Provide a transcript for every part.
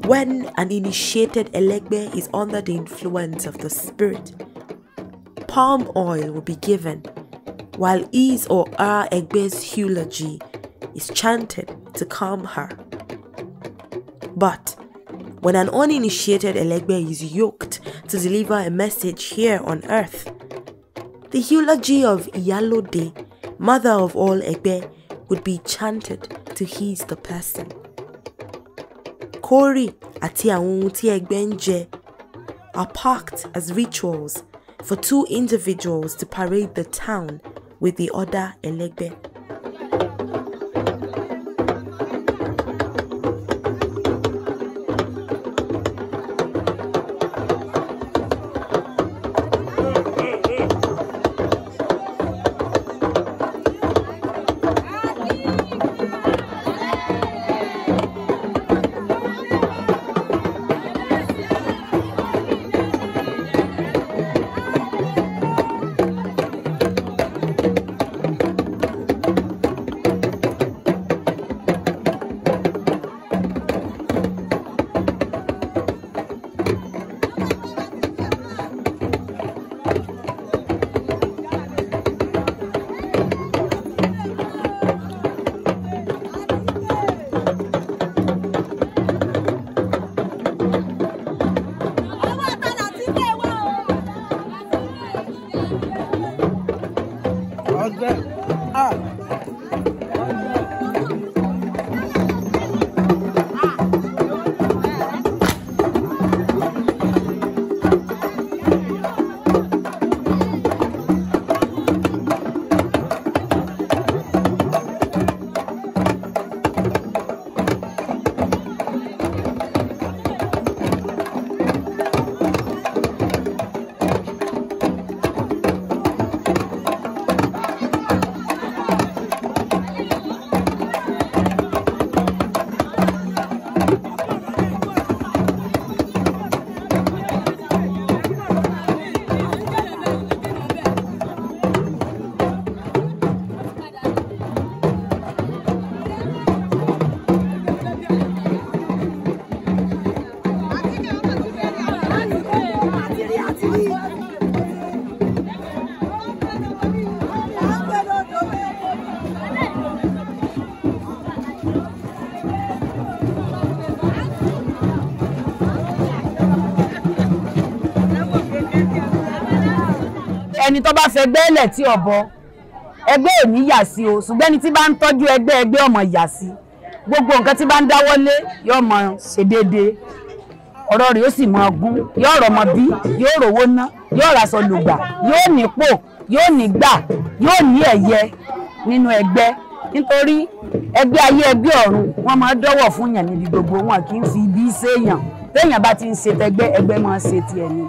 When an initiated Elegbe is under the influence of the spirit, palm oil will be given while his or her Egbe's eulogy is chanted to calm her. But when an uninitiated Elegbe is yoked to deliver a message here on earth, the eulogy of Iyalode, mother of all Egbe, would be chanted to ease the person. Kori àti àwọn ohun tí ẹgbẹ́ ń jẹ are packed as rituals for two individuals to parade the town with the other Elegbe. Ẹni tó bá fẹgbẹ́ lẹ̀ tí ọ̀bọ ẹgbẹ́ ò ní yà sí o, ṣùgbọ́n ẹni tí bá ń tọ́jú ẹgbẹ́ ẹgbẹ́ ọmọ yà sí, gbogbo nǹkan tí bá ń dáwọ́lé yóò mọ ṣe déédéé, ọ̀rọ̀ rẹ̀ ó sì mọ gún, yóò rọmọ bí, yóò rówó ná, yóò raṣọ lùgbà, yóò nípò, yóò nígbà, yóò ní ẹ̀yẹ nínú ẹgbẹ́. Nítorí ẹgbẹ́ ayé ẹgbẹ́ ọ̀run wọ́n máa dọ́wọ̀ fún yàn níbi gbogbo, wọn kì í fi ibi séèyàn, téèyàn bá ti ń ṣe tẹgbẹ́ ẹgbẹ́ máa ṣe tiẹ̀ ni.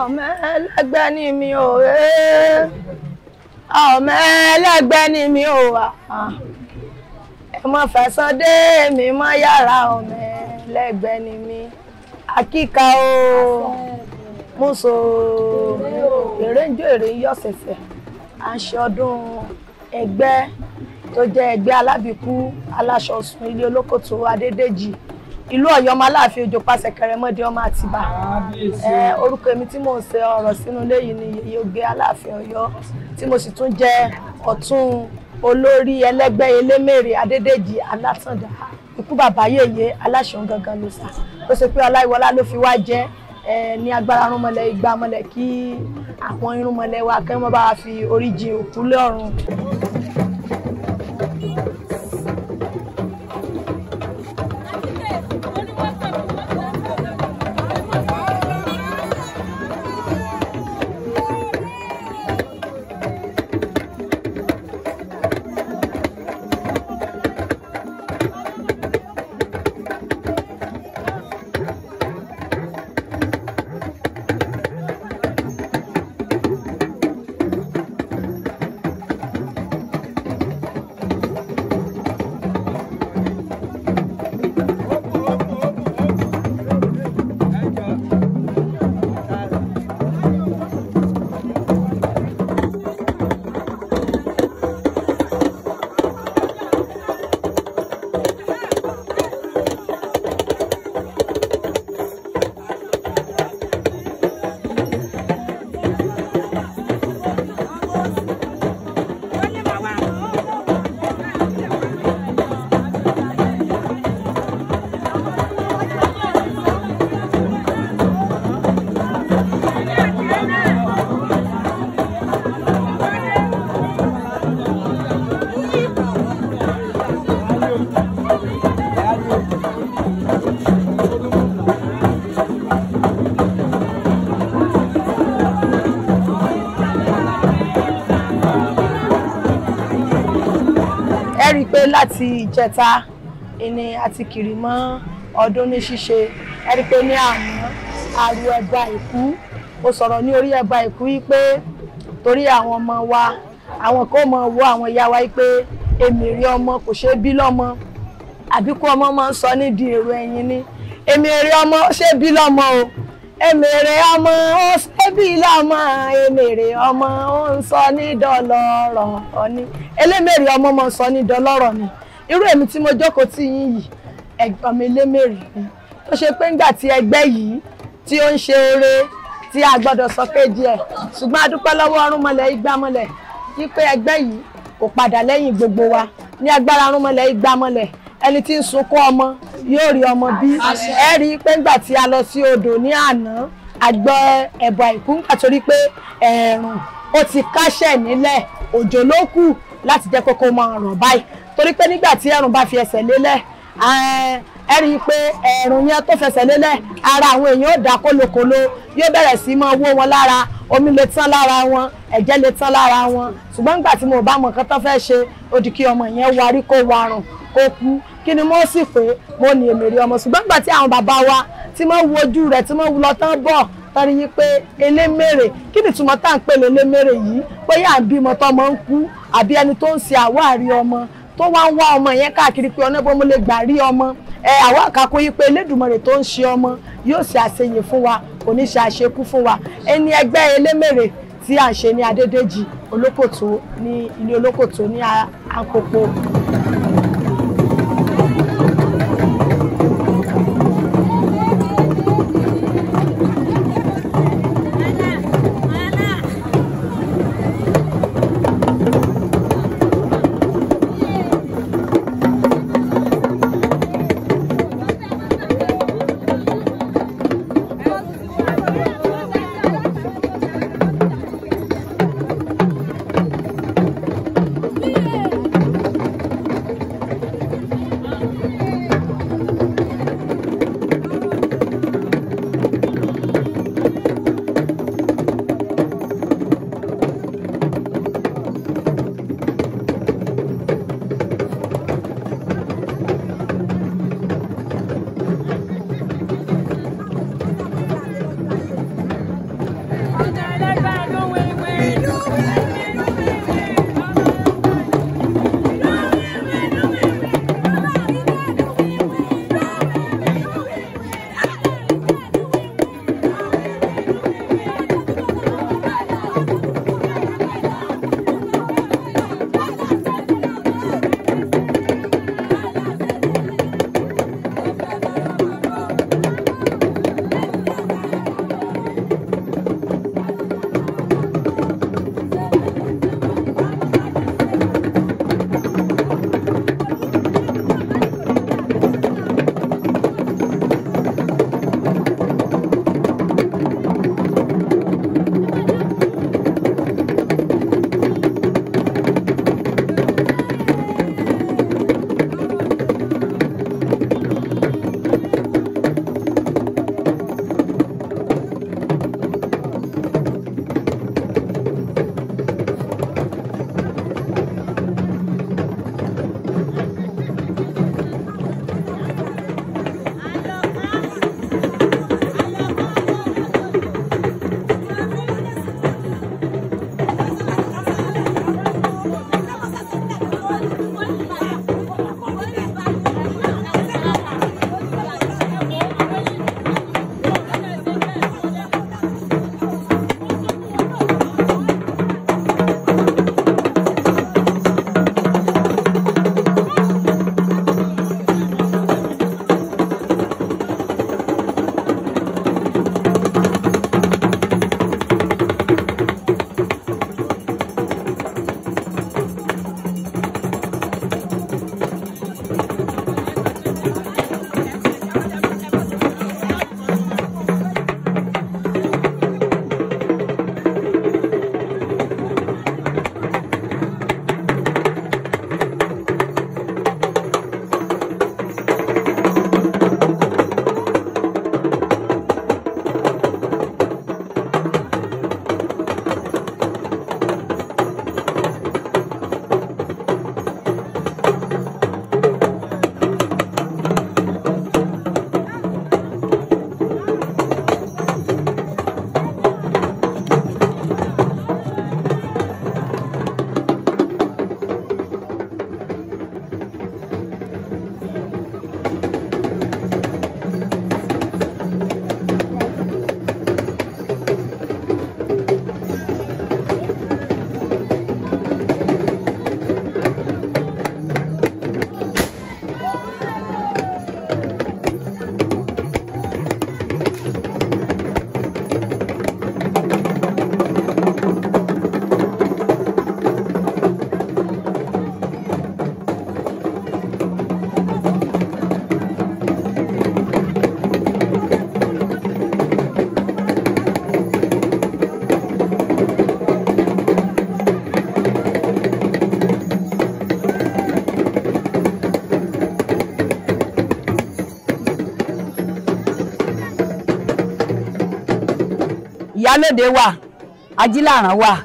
Ọmọ ẹlẹgbẹ́ ni mi ò rẹ́, ọmọ ẹlẹgbẹ́ ni mi ò wà, ẹ mọ fẹ̀sán dé mi mọ́ yàrá, ọmọ ẹlẹgbẹ́ ni mi. Àkíkà o, mùsò èrè ń jó èrè ń yọ̀ ṣẹ̀ṣẹ̀. À ń ṣe ọdún ẹgbẹ́ tó jẹ́ ẹgbẹ́ alábìkú aláṣọ sùn ilé olókòtò Adédèjì ìlú Ọ̀yọ́ ọmọ Aláàfin Òjó pàṣẹ kẹrẹmọdé ọmọ Àtìbà. Orúkọ èmi tí mò ń ṣe ọ̀rọ̀ sínú ilé yìí ni Yèyé Oge Aláàfin Ọ̀yọ́, tí mo sì tún jẹ́ ọ̀tún olórí ẹlẹ́gbẹ́ Elémèrè Adédèjì Alátàndá. Ikú bàbá yèyé aláṣọ gangan ló sà ó ṣe pé Ọláìwọlá ló fi wá jẹ́ ní agbára irúnmọlẹ̀ igba mọlẹ̀ kí àwọn irúnmọlẹ̀ wa kí wọ́n bá wa fi orí jìn òkú lọ́run. Ẹ rí i pé láti ìjẹta ni a ti kiri mọ́ ọdún ní ṣíṣe. Ẹ rí i pé ní àná àrò ẹ̀bà ìkú, mo sọ̀rọ̀ ní orí ẹ̀bà ìkú yìí pé torí àwọn ọmọ wa, àwọn kan mọ̀ wọ àwọn ìyá wa yìí pé èmèrè ọmọ kò ṣeé bí lọ́mọ, àbíkú ọmọ máa ń sọ nídìí èrò ẹ̀yìn ni èmèrè ọmọ ṣe bí lọ́mọ o, èmèrè ọmọ ó ṣe bí lọ́mọ, èmèrè ọmọ ó ń sọ ní dọlọ́rọ̀ ọ̀ni, elémèrè ọmọ máa ń sọ ní dọlọ́rọ̀ ni. Irú èmi tí mo jókòó tì yín yìí, ẹ̀gbọ́n mi elémèrè ni, tó ṣe pé ńgbà tí ẹgbẹ́ yìí tí ó ń ṣe oore tí a gbọ́dọ̀ sọ kéjì ẹ̀, ṣùgbọ́n a dúpẹ́ lọ́wọ́ ọ̀rúnmọlẹ̀ igbámọlẹ̀ wípé ẹgbẹ́ yìí kò padà lẹ́yìn gbogbo wa. Ní agbára arúnmọlẹ̀ igbámọlẹ̀, ẹni tí ń sunkún ọmọ yóò rí ọmọ bí. Ẹ rí i pé ńgbà tí a lọ sí odò ní àná, àgbọ̀ ẹ̀bọ̀ àìkú ńgbà torí pé ẹ̀ẹ̀rùn ó ti káṣẹ̀ nílẹ̀, òjò ló kù láti jẹ́ kókó máa rọ̀ báyìí. Torí pé nígbà tí ẹ̀rùn bá fi ẹsẹ̀ lélẹ̀, ẹ rí i pé ẹ̀rùn yẹn tó fẹsẹ̀ lélẹ̀, ara àwọn èèyàn ó dá kólokòlo, yóò bẹ̀rẹ̀ sí máa wó wọn lára, omi lè tán lára wọn, ẹ̀jẹ̀ lè tán lára wọn. Ṣùgbọ́n nígbà tí mo bá mọ nǹkan tó fẹ́ ṣe, ó di kí ọmọ yẹn warí kó warùn kó kú. Kí ni mo sì pé mo ní èmèrè ọmọ. Ṣùgbọ́n nígbà tí àwọn bàbá wa tí wọ́n wo ojú rẹ̀, tí wọ́n lọ tán bọ̀, tán rí i pé elémèrè, kí ni ìtumọ̀ tá à ń pè lélémèrè yìí? Bóyá à ń bímọ tọmọ ń kú, àbí ẹni tó ń ṣe àwárí ọmọ tó wá ń wá ọmọ yẹn káàkiri pé ọ̀nà bó mo lè gbà rí ọmọ. Ẹ àwọn àkàkọ́ yìí pé Elédùmarè tó ń ṣe ọmọ yóò ṣe àṣeyìn fún wa, kò ní ṣe àṣekú fún wa. Ẹni ẹgbẹ́ elémèrè tí à ń ṣe ní Adédèjì Olókòtó ní ilé Olókòtó ní Àkókò. Ìyálóde wà, Ajílàrán wà,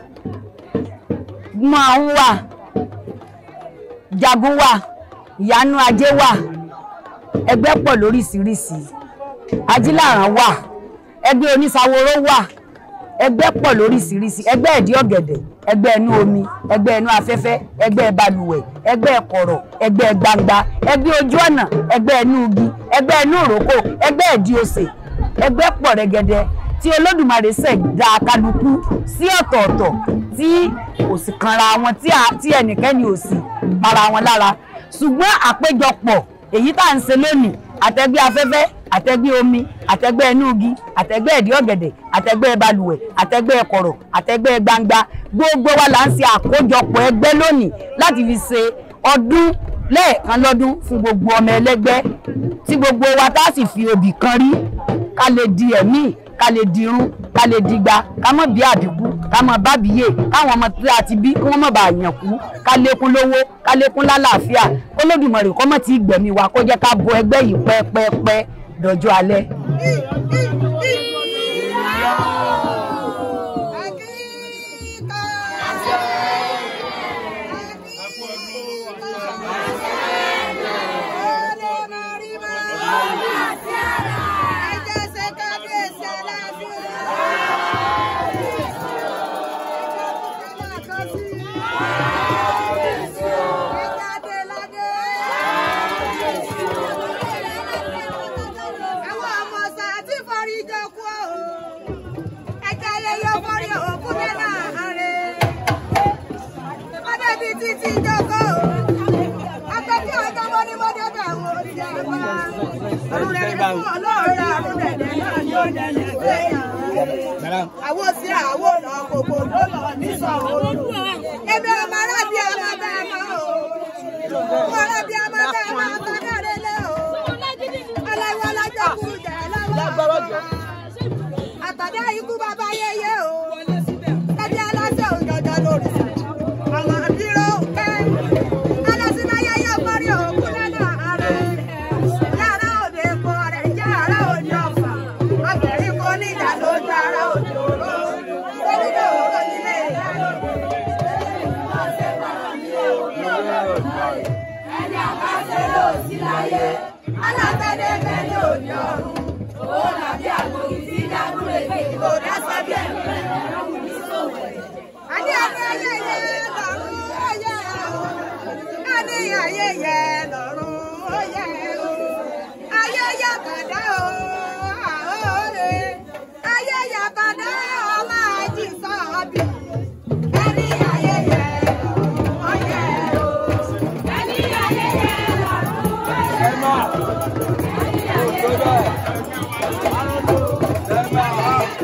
Mọ́ọ̀hún wà, Jagun wà, Ìyanu Ajé wà. Ẹgbẹ́ pọ̀ lóríṣiríṣi. Ajílàrán wà, ẹgbẹ́ onísaworo wà, ẹgbẹ́ pọ̀ lóríṣiríṣi. Ẹgbẹ́ ẹ̀dí ọ̀gẹ̀dẹ̀, ẹgbẹ́ ẹnu omi, ẹgbẹ́ ẹnu afẹ́fẹ́, ẹgbẹ́ balùwẹ̀, ẹgbẹ́ kọ̀rọ̀, ẹgbẹ́ gbangba, ẹgbẹ́ ojú ọ̀nà, ẹgbẹ́ ẹnu igi, ẹgbẹ́ ẹnu òrókò, ẹgbẹ́ ẹ̀dí òsè. Ẹgbẹ́ pọ̀ rẹ̀gẹ̀dẹ̀ tí Olódùmarè ṣẹ̀dá kálukú sí ọ̀tọ̀ọ̀tọ̀ tí kò sì kanra wọn, tí ẹnikẹ́ni ò sì para wọn lára. Ṣùgbọ́n àpéjọpọ̀ èyí tá à ń ṣe lónìí, àtẹgbẹ́ afẹ́fẹ́, àtẹgbẹ́ omi, àtẹgbẹ́ ẹnu igi, àtẹgbẹ́ ẹ̀dí ọ̀gẹ̀dẹ̀, àtẹgbẹ́ balùwẹ̀, àtẹgbẹ́ kọ̀rọ̀, àtẹgbẹ́ gbangba, gbogbo wa là ń ṣe àkójọpọ̀ ẹgbẹ́ lónìí láti fi ṣe ọdún lẹ́ẹ̀kan lọ́dún fún gbogbo ọmọ ẹlẹ́gbẹ́, tí gbogbo wa tá a sì fi obì kan rí, ká lè di ẹ̀mí, ká lè dirun, ká lè digba, ká mọ̀ bí àbíkú, ká mọ̀ bábíyè, káwọn ọmọ tí a ti bí kí wọ́n mọ̀ bá yàn kú, ká lékún lówó, ká lékún lálàáfíà, k'Olódùmarè kó má ti gbẹ̀mí wa, kó jẹ́ ká bo ẹgbẹ́ yìí pẹ́pẹ́pẹ́ dọjọ́ alẹ́. Àwọn sí àwọn ọ̀nà kòkò ló lọ nísọ̀ òru. Èmi ọmọ arábí ọmọ bẹ́ẹ̀ mọ́ o. Ọmọ arábí ọmọ bẹ́ẹ̀ mọ́ tọ́kẹ́rẹ́ lé o. Ọlọ́wọ́ lọ́jọ́ kú jẹ́ lọ́wọ́. Àtàdé ikú bàbá yéyé o. Ẹbí aláṣẹ òjọjọ lórí. Àwọn àbírò kẹ́. Alásìmọ́ yéyé parí òkú lẹ́nu ààrẹ. Yàrá òde epo rẹ̀ jẹ́ àrà òde ọ̀fà. Obìnrin kò ní ìjà lójú ara òde òró. Onílé òró nílé ìyá lóde. Ẹni àbáṣe ló sí láyé. Alátẹ̀dẹ̀ bẹ́ẹ̀ ní òde ọ̀run. Òun làbí àgbòkì tí dágúrè pé kò dá sábẹ́ ẹ̀mí rẹ̀ lọ́wọ́ ní sòwò. Àní ayé yẹ lọ́run ó yẹ o. Àní ayé yẹ lọ́run ó yẹ o. Ayé yàtọ̀dá o, àóre. Ayé yàtọ̀dá ọmọ àjí sọ̀bì. Ẹni ayé yẹ lọ́run ó yẹ o. Ẹni ayé yẹ lọ́run ó yẹ o. Ẹni ayé yẹ lọ́run ó yẹ o.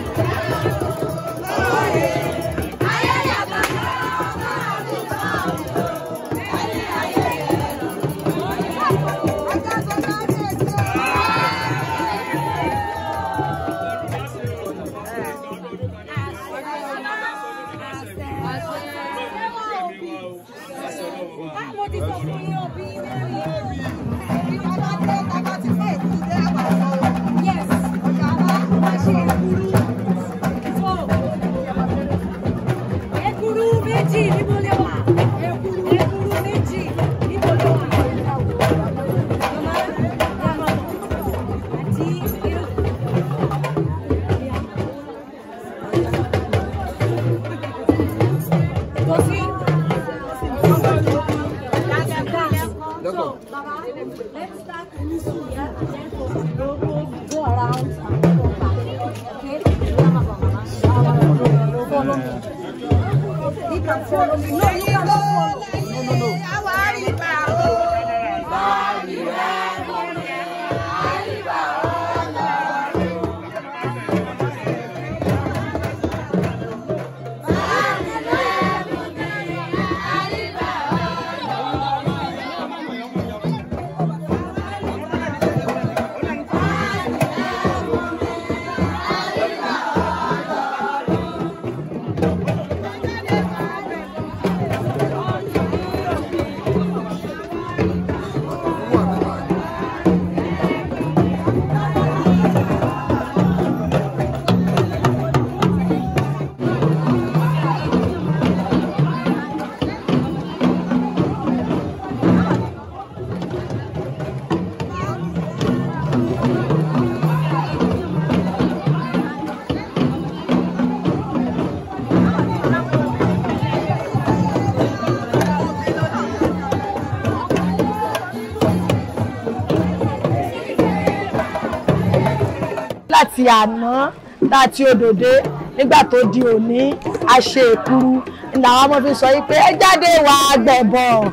Láti àná láti òdòdó nígbà tó di òní a ṣe èkuru làwọn ọmọ fi sọ yìí pé ẹ jáde wá gbẹ̀bọ̀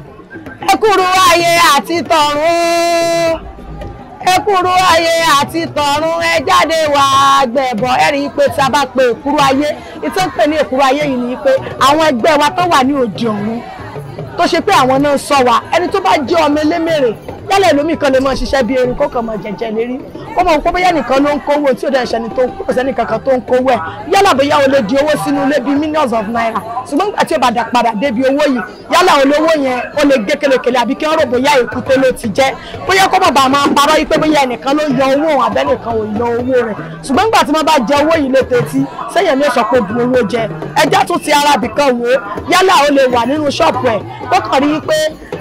èkuru ayé àti tọ̀run èkuru ayé àti tọ̀run ẹ jáde wá gbẹ̀bọ̀. Ẹ rí i pé tí a bá pe èkuru ayé, ìtọ́ ń pè ní èkuru ayé yìí ni pé àwọn ẹgbẹ́ wa tó wà ní òde ọ̀run tó ṣe pé àwọn náà ń sọ wa. Ẹni tó bá jẹ́ ọmọ elémèrè yálà ẹlòmíì kan lè máa ṣiṣẹ́ bí erin kó kàn máa jẹ̀jẹ̀ lérí kó mọ̀ pé bóyá nìkan ló ń kówó tí ò dẹ̀ ṣẹni tó ń kó sẹ́ni kankan tó ń kówó ẹ̀, yálà bóyá o lè di owó sínú ilé bíi millions of naira, ṣùgbọ́n nígbà tí o bá dà padà débi owó yìí yálà olówó yẹn ó lè gé kelekele àbí kí wọ́n rò bóyá èkúté ló ti jẹ́, bóyá kó mọ̀ bá máa parọ́ yìí pé bóyá ẹnìkan ló yọ owó òun àbẹ́nìkan ò yọ owó rẹ̀. Ṣùgbọ́n nígbà tí wọ́n bá jẹ owó yìí létí sẹ́yìn ní sọ pé bu owó jẹ. Ẹjẹ́ tún ti ara bìkan wò ó, yálà ó lè wà nínú ṣọ́ọ̀pù ẹ̀ kó kàn rí i pé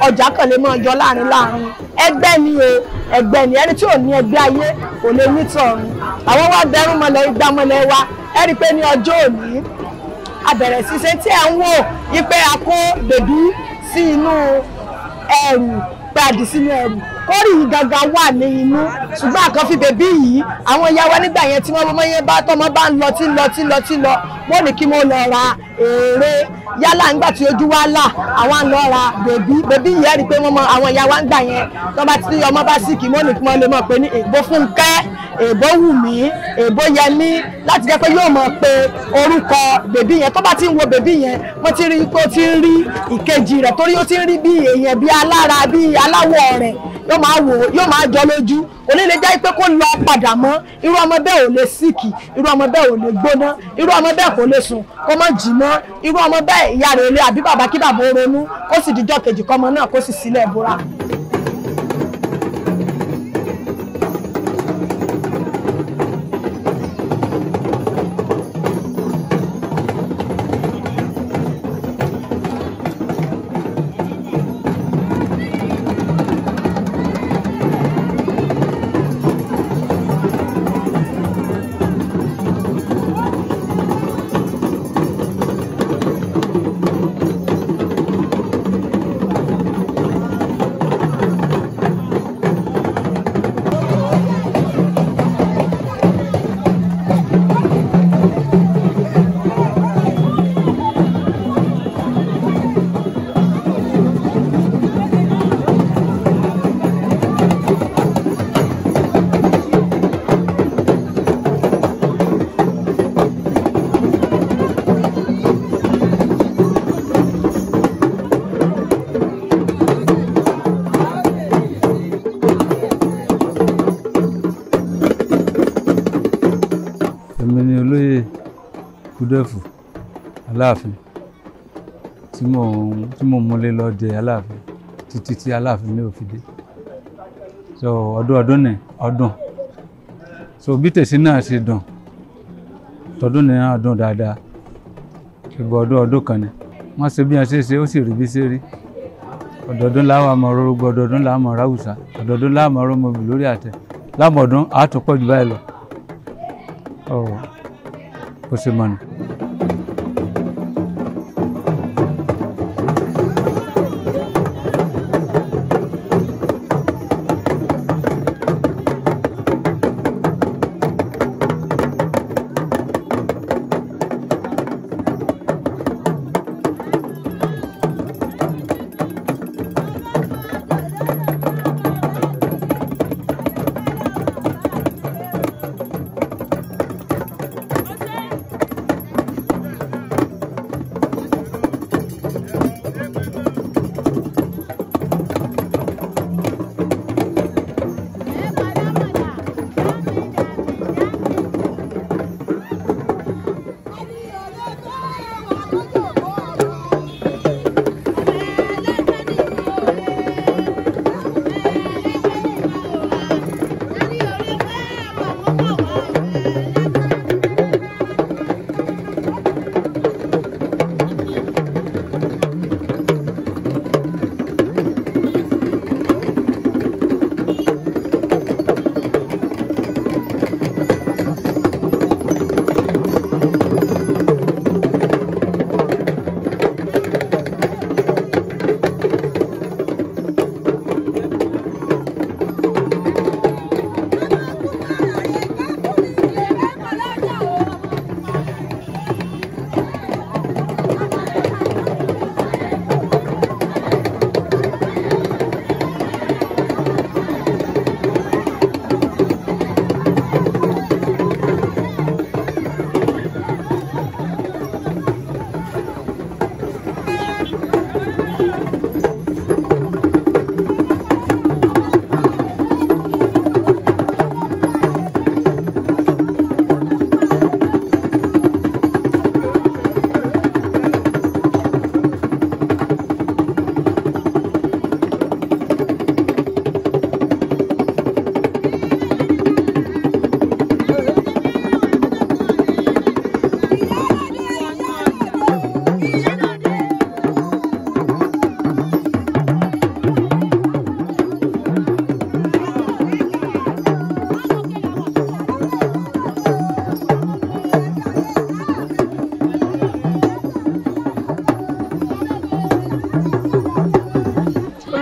ọjà kan lè máa yọ láàrin láàrin. Ẹgbẹ́ ni o, ẹgbẹ́ ni, ẹni tí ò ní ẹgbẹ́ ayé kò lè ní tọ̀run. Àwọn wá bẹ̀rù mọ́lẹ̀ igbá mọ́lẹ̀ wa. Ẹ rí i pé ní ọjọ́ òní a bẹ̀rẹ̀ ṣíṣe tí ẹ̀ ń wò yí pé a kó bèbí sí inú ẹrù, pé a dì sínú ẹrù kórì yìí gangan wà ní inú, ṣùgbọ́n àkàn fi bèbí yìí àwọn ìyá wa nígbà yẹn tí wọ́n mọ yẹn bá tọmọ bá ń lọ tí ń lọ tí ń lọ tí ń lọ wọ́n ní kí wọ́n lọ ra èrè yálà nígbà tí ojú wa là àwọn lọ ra bèbí. Bèbí yìí ẹ rí i pé wọ́n mọ àwọn ìyá wa ń gbà yẹn tó bá ti ọmọ bá sì kí wọ́n ní kí wọ́n lè mọ̀ pé ní èbó Fúnkẹ́, èbó Wùmí, èbó Yẹmí, láti jẹ́ pé yóò mọ̀ pé orúkọ bèbí yẹn. Tó bá ti ń wo bèbí yẹn wọ́n ti rí i pé ó ti ń rí ìkejì rẹ̀ torí ó ti ń rí bí èèyàn bí alára bí aláwọ̀ rẹ̀, yóò máa wò yóò máa jọ lójú. Kò ní lè jẹ́ pé kó lọ padà mọ́. Irú ọmọ bẹ́ẹ̀ ò lè síkì, irú ọmọ bẹ́ẹ̀ ò lè gbóná, irú ọmọ bẹ́ẹ̀ kò lè sùn kó má jì mọ́, irú ọmọ bẹ́ẹ̀ ìyá rẹ̀ lé àbí bàbá kí bàbá ó ronú kó sì dijọ́ kejì kọ́mọ náà kó sì sílẹ̀ bóra. Èmi ni olóyè Kúdẹ́fù Aláàfin tí mò ń múlé lọ jẹ Aláàfin títí tí Aláàfin mi ò fi dé. So ọdún ọdún ni ọdún, so bí tèsí náà ṣe dùn tọdún ní ọdún dáadáa, gbogbo ọdún ọdún kan ni wọ́n ṣe bí wọ́n ṣe ṣe ó sì rí bí ṣe rí. Ọdọọdún láwọn àmọ́ orógbó, ọdọọdún láwọn àmọ́ ráwùsà, ọdọọdún láwọn àmọ́ rọmọbì lórí àtẹ, lámọ̀ọ́dún àtúpọ̀ jù báyìí lọ. Ó ṣe mọ̀nà.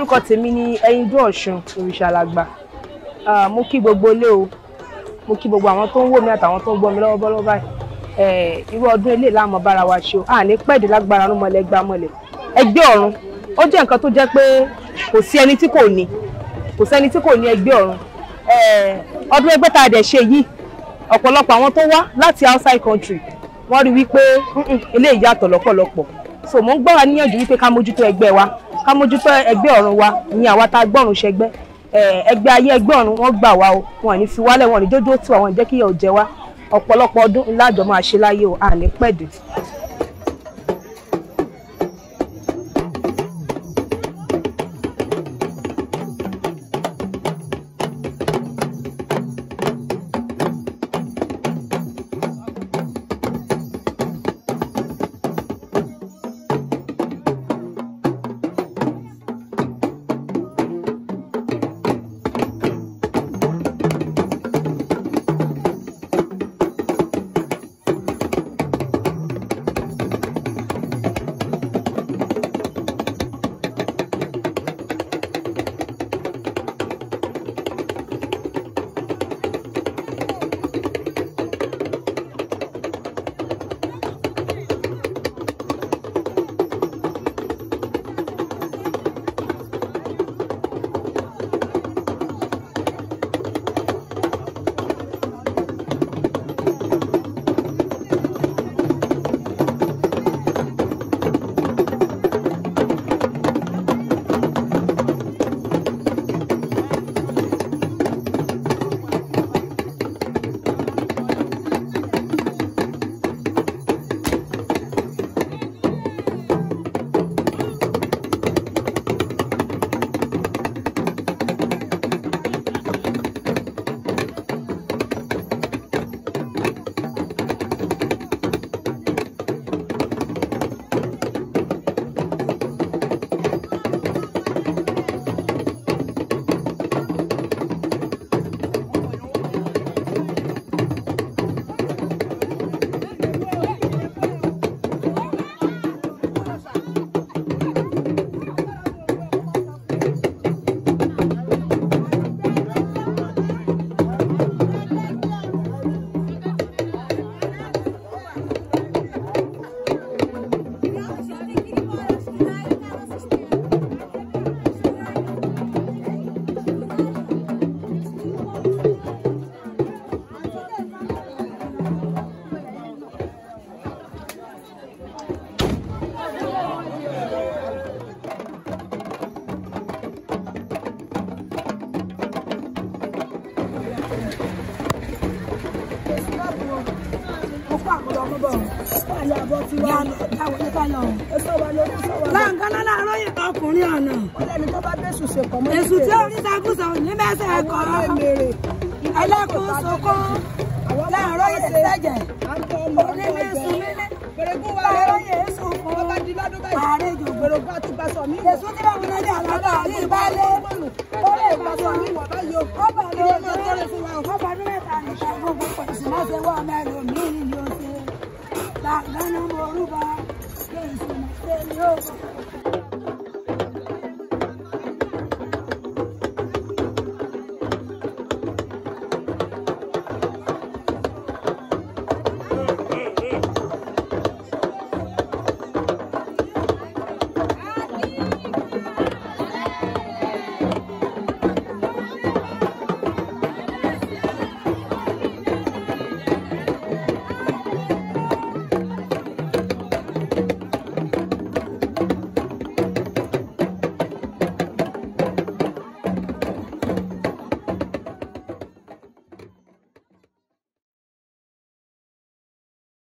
Orúkọ tèmi ni Ẹyinjú Ọ̀ṣun Òrìṣàlágbà. Mo kí gbogbo ilé o, mo kí gbogbo àwọn tó ń wò mí àtàwọn tó ń gbọ́ mi lọ́wọ́lọ́wọ́ báyìí. Irú ọdún eléyìí la máa bára wa ṣe o, a ní pẹ́ẹ́dì lágbára rúmọlẹ̀ gbá mọ́lẹ̀. Ẹgbẹ́ ọ̀run ó jẹ́ nǹkan tó jẹ́ pé kò sí ẹni tí kò ní, kò sẹ́ni tí kò ní ẹgbẹ́ ọ̀run. Ọdún ẹgbẹ́ tá a dẹ̀ ṣe yìí, ọ̀pọ̀lọpọ̀ àwọn tó wá láti outside country wọ́n rí wípé eléyìí yàtọ̀ lọ́pọ̀lọpọ̀. So mo ń gbọ́ra níyànjú wípé ká mójútó ẹgbẹ́ wa, ká mójútó ẹgbẹ́ ọ̀run wa, ìyẹn àwa tá a gbọ́run ṣẹgbẹ́. Ẹgbẹ́ ayé ẹgbẹ́ ọ̀run wọ́n gbà wá o, wọn ò ní fi wálẹ̀, wọn ò ní jójó tì wá, wọn ò ní jẹ́ kí ìyà ó jẹ wá. Ọ̀pọ̀lọpọ̀ ọdún ńlá àjọ máa ṣe láyé o, a ní pẹ̀dù. Láǹkánná láàárọ̀ yìí ọkùnrin ọ̀nà. Èṣù tí orí sagúsọ ní mẹ́sẹ̀ kọ́. Ẹlẹ́kùn sunkún. Láàárọ̀ yìí sẹ́jẹ̀. Onímí sun mílí. Láàárọ̀ yìí sunkún. Ààrẹ jògbó. Èṣù tí báwo lọ́jà lọ́dọ̀ ní ìbálẹ̀. Ó lè bá sọ. Ó bà lóore. Ó bà ní mẹ́ta nìkan gbogbo pẹ̀lú má ṣe wọ́ ọmọ ẹlòmíì ni ó ṣe. Láǹkánná mo rúbọ. Èṣù mà ṣe ni ó.